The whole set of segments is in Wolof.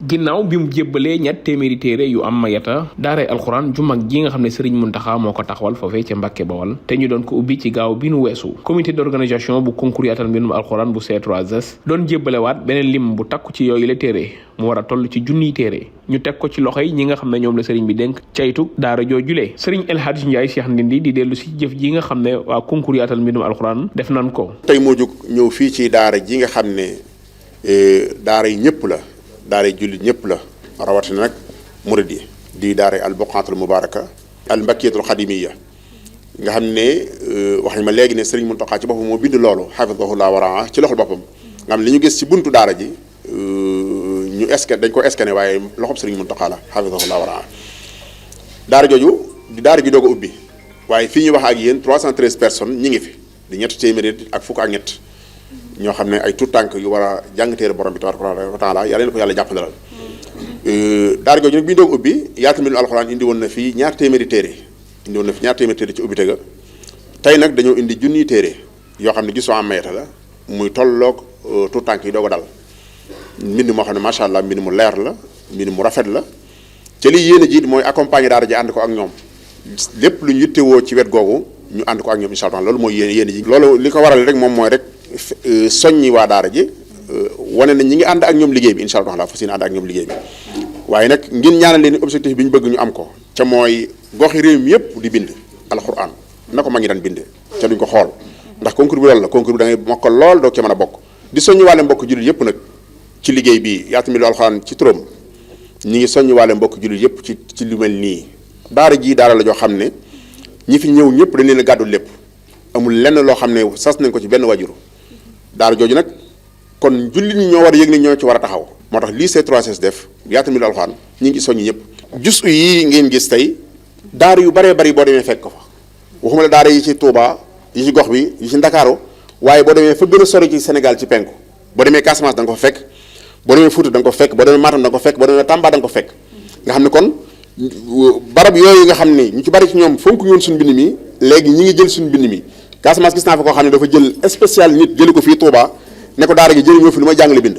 ginnaaw bi mu jébbalee ñett téeméeri téere yu am mayata daaray alxuraan ju mag ji nga xam ne Serigne Mountakha moo ko taxawal foofee ca Mbàkke Bawal te ñu doon ko ubbi ci gaaw bi nu weesu comité d'organisation bu concours yaatal mbindum alxuraan bu C3S doon jébbalewaat beneen lim bu takku ci yooyu la téere mu war a toll ci junniy téere ñu teg ko ci loxoy ñi nga xam ne ñoom la Serigne bi dénk caytu daara joojulee Serigne El Hadj Ndiaye Cheikh Ndindi di dellu si jëf ji nga xam ne waa concours yaatal mbindum alxuraan def nan ko. tey moo jóg ñëw fii ci daara ji nga xam ne daara yi ñëpp la daara yi jullit ñëpp la rawatina nag murid yi di daara al buqaatul mubaaraka al mbakkiyatul xadimiya nga xam ne wax nañ ma léegi ne Serigne Mountakha ci boppam moo bind loolu xafidahullah wa raa ci loxol boppam nga xam ne li ñu gis ci buntu daara ji ñu dañ ko escané waaye loxob Serigne Mountakha la xafidahullah wa raa daara jooju di daara ji doog a ubbi waaye fii ñu wax ak yéen 313 personnes ñi ngi fi di ñett téeméeri ak fukk ak ñett ñoo xam ne ay tout tànk yu war a jàng téere borom bi tabaaraka wa taala yàlla na ko yàlla jàppandalal daara jooju nag bi ñu doog ubbi yaatal mbindum alxuraan indi woon na fi ñaar téeméeri téere ci ubbite ga tey nag dañoo indi junniy téere yoo xam ne gisoo am mayata la muy tolloog tout tànk yi doog a dal mbind moo xam ne macha allah mbind mu leer la mbind mu rafet la ca li yéen a jiit mooy accompagner daara ji ànd ko ak ñoom lépp lu ñu yittewoo ci wet googu ñu ànd ko ak ñoom incha allah loolu mooy yéen ji loolu li ko waral rek moom mooy rek soññi waa daara ji wane na ñi ngi ànd ak ñoom liggéey bi incha allah la fas yéene ànd ak ñoom liggéey bi waaye nag ngeen ñaanal leen objectif bi ñu bëgg ñu am ko ca mooy goxi réew mi yëpp di bind alxuraan na ko mag ñi daan binde ca duñ ko xool ndax concours bi loolu la concours bi da ngay mokkal lool doo ca mën a bokk di soññi waale mbokk jullit yëpp nag ci liggéey bi yaatal mbindum alxuraan ci turam ñi ngi soññi waale mbokk jullit yëpp ci lu mel nii daara ji daara la joo xam ne ñi fi ñëw ñëpp dañ leen a gàddul lépp amul lenn loo xam ne sas nañ ko ci benn wajuru daara jooju nag kon jullit ñi ñoo war a yëg ne ñoo ci war a taxaw moo tax lii C3S def yaatal mbindum alxuraan ñi ngi soññi ñëpp jus yi ngeen gis tey daara yu baree bari boo demee fekk ko fa waxuma la daara yi ci Touba yi ci gox bi yi ci Ndakaaru waaye boo demee fa gën a sori ci Sénégal ci penku boo demee Casamance da nga ko fa fekk boo demee Fouta da nga ko fekk boo demee Matam da nga ko fekk boo demee Tamba da nga ko fekk nga xam ne kon barab yooyu nga xam ne ñu ci bari ci ñoom fonk ñoon suñu bind mi léegi ñi ngi jël suñu bind mi Casamance gis naa fa koo xam ne dafa jël spécial nit jëli ko fii Touba ne ko daara gi jëli ñoo fi lu ma jàngale bind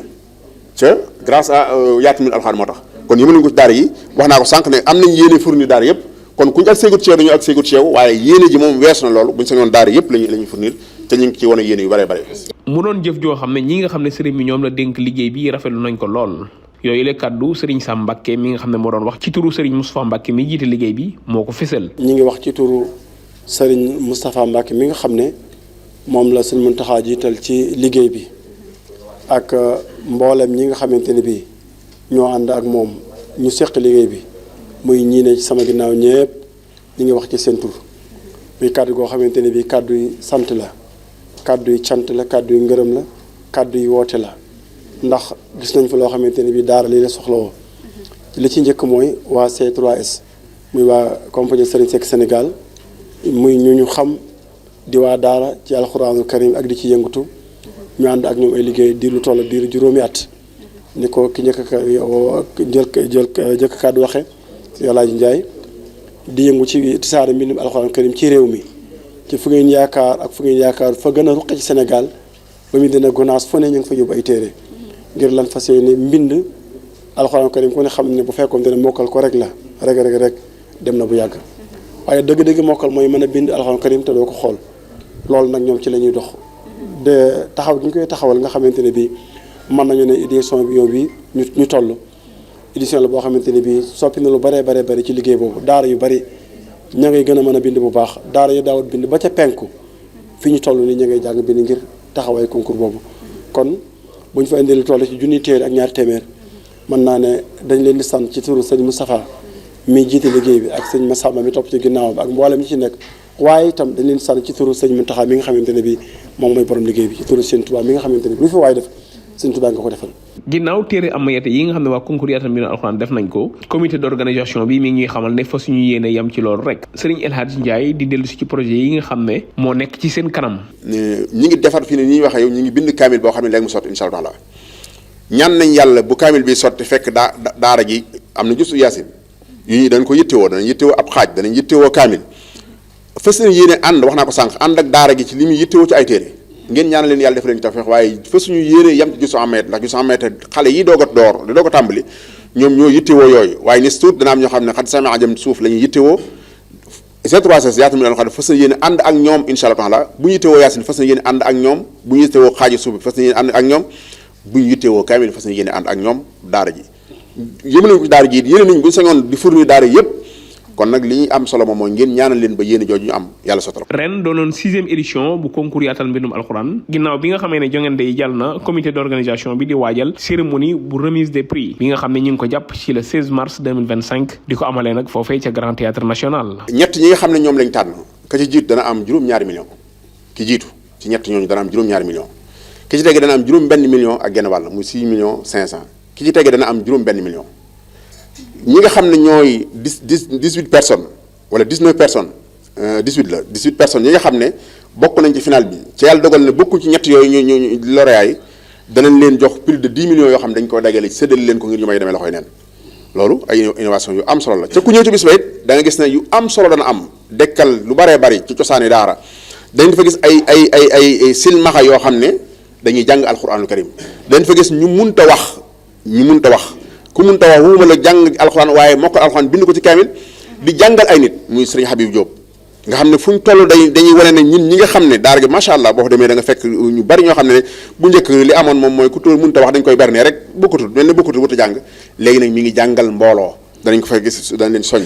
ca grâce à yaatal mbindum alxuraan moo tax kon yëmaluñ ko ci daara yi wax naa ko sànq ne am nañ yéene fournir daara yëpp kon kuñu ak séegut ceew dañu ak séegut ceew waaye yéene ji moom weesu na loolu buñu sañoon daara yëpp lañuy fournir te ñu ngi ci wane yéene yu bare bare mu doon jëf joo xam ne ñi nga xam ne sëriñ bi ñoom la dénk liggéey bi rafetlu nañ ko lool yooyu la kàddu sëriñ Sam Mbàkke mi nga xam ne moo doon wax ci turu sëriñ Moustapha Mbàkke mi jiite liggéey bi moo ko fésal ñi ngi wax ci turu sëriñ Moustapha Mbàkke mi nga xam ne moom la sëriñ Mountakha jiital ci liggéey bi ak mboolem ñi nga xamante ne bii ñoo ànd ak moom ñu seq liggéey bi muy ñii ne ci sama ginnaaw ñëpp ñi ngi wax ci seen tur muy kàddu goo xamante ne bii kàddu yi sant la kàddu yi cant la kàddu yi ngërëm la kàddu yi woote la ndax gis nañ fa loo xamante ne bii daara lii la soxlawoo li ci njëkk mooy waa C3S muy waa compagnie Serigne Seck Sénégal muy ñu xam di waa daara ci alxuraanul karim ak di ci yëngatu ñu ànd ak ñoom ay liggéey diir lu toll diir juróomi at ni ko ki njëkk kàddu waxe Yolaaji Njaay di yëngu ci tisaare mbindum alxuraan karim ci réew mi ci fu ngeen yaakaar ak fu ngeen yaakaar fa gën a ruqe ci Sénégal ba mu dina gonaas fu ne ñu ngi fa yóbbu ay téere ngir lan fas yéene mbind alxuraan karim ku ne xam ne bu fekkoon ne mokkal ko rek la rek dem na bu yàgg waaye dëgg-dëgg mokkal mooy mën a bind alxuraan karim te doo ko xool loolu nag ñoom ci la ñuy dox de taxaw gi ñu koy taxawal nga xamante ne bii mën nañu ne édition bi yow bi ñu toll édition la boo xamante ne bii soppi na lu bare ci liggéey boobu daara yu bari ña ngay gën a mën a bind bu baax daara yu daawut bind ba ca penku fi ñu toll ni ña ngay jàng bind ngir taxaway concours boobu kon bu ñu fa indi lu toll ci junni téere ak ñaari téeméer mën naa ne dañ leen di sant ci turu sëñ Moustapha mi jiite liggéey bi ak sëñ Massamba mi topp ci ginnaawam ak mboolem ñi ci nekk waaye itam dañ leen di sant ci turu sëñ Mountakha mi nga xamante ne bii moom mooy borom liggéey bi ci turu sëñ Touba mi nga xamante ne bi lu fi waaye def sëñ Touba nga ko defal. ginnaaw téere amayate yi nga xam ne waa concours yaatal mbindum alxuraan def nañ ko comité d'organisation bi mi ngi ñuy xamal ne fa suñu yéene yam ci loolu rek sëriñ El Hadj Ndiaye di dellu si ci projet yi nga xam ne moo nekk ci seen kanam. ñi ngi defar fii ne ñi waxee yow ñi ngi bind kaamil boo xam ne léegi mu sotti incha allah ñaan nañ yàlla bu kaamil bi sotti fekk daara ji am na justu yaasin yu ñu dañ ko yittewoo danañ yittewoo ab xaaj danañ yittewoo kaamil fas yéene ànd wax naa ko sànq ànd ak daara gi ci li muy yittewoo ci ay téere ngeen ñaanal leen yàlla def leen ci tawfeex waaye fa suñu yéene yam ci jusu amayet ndax jusu amayet xale yi doog a door di doog a tàmbali ñoom ñoo yittewoo yooyu waaye ni tuut dana am ñoo xam ne xat sama jëm suuf la ñuy yittewoo C3S yaatal mi daan xam ne fas yéene ànd ak ñoom incha allah taala bu ñu yittewoo yaasin fas yéene ànd ak ñoom bu ñu yittewoo xaaji suuf bi fas yéene ànd ak ñoom bu ñu yittewoo kaamil fas yéene ànd ak ñoom daara ji yëmale ko daara ji yéene nañ bu ñu sañoon di fournir daara yëpp kon nag li ñuy am solo moom mooy ngeen ñaanal leen ba yéene jooju ñu am yàlla sotal. ren doonoon 6e édition bu concours yaatal mbindum alxuraan ginnaaw bi nga xamee ne jongante yi jàll na comité d'organisation bi di waajal cérémonie bu remise des prix bi nga xam ne ñu ngi ko jàpp ci le 16 mars 2025 di ko amalee nag foofee ca Grand Théâtre National. ñett ñi nga xam ne ñoom lañ tànn ka ci jiitu dana am juróom-ñaari million ki jiitu ci ñett ñooñu dana am juróom-ñaari million ki ci tege dana am juróom-benn million ak genn wàll muy 6 millions 500 ki ci tege dana am juróom-benn million ñi nga xam ne ñooy 18 personnes wala 19 personnes 18 personnes yi nga xam ne bokk nañ ci final bi ci yàlla dogal ne bokkuñ ci ñett yooyu ñu lauréats yi danañ leen jox plus de 10 millions yoo xam ne dañ ko dagale séddale leen ko ngir ñu may demee loxoy neen loolu ay innovation yu am solo la ca ku ñëw ci bis ba it da nga gis ne yu am solo dana am dekkal lu baree bari ci cosaani daara dañ fa gis ay silmaxa yoo xam ne dañuy jàng alxuraanul karim dañ fa gis ñu munta wax ku munta wax wuuma la jàng alxuraan waaye mokkal alxuraan bind ko ci kaamil di jàngal ay nit muy sëriñ Habib Diop nga xam ne fu ñu toll dañuy wane ne ñun ñi nga xam ne daara gi macha allah boo fa demee da nga fekk ñu bari ñoo xam ne bu njëkk li amoon moom mooy ku tóor mënta wax dañ koy bernee rek bokkatul mel ne bokkatul wut a jàng léegi nag mi ngi jàngal mbooloo danañ ko fa gis dañ leen soññ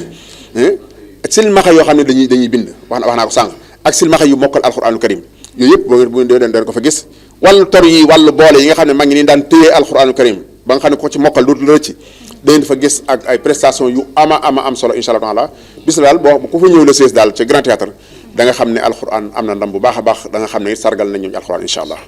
silmaxa yoo xam ne dañuy bind wax naa ko sànq ak silmaxa yu mokkal alxuraanu karim yooyu yëpp bu ngeen deen ko fa gis wàllu tor yi wàllu boole yi nga xam ne mag ngi nii daan téye alxuraanu karim ba nga xam ne ko ci mokkal dootul rëcc dañ fa gis ak ay prestation yu ama am solo incha allah taala bis la daal boo ku fa ñëw le 16 daal ca Grand Théâtre da nga xam ne alxuraan am na ndam bu baax a baax da nga xam ne sargal nañ ñooñu alxuraan incha allah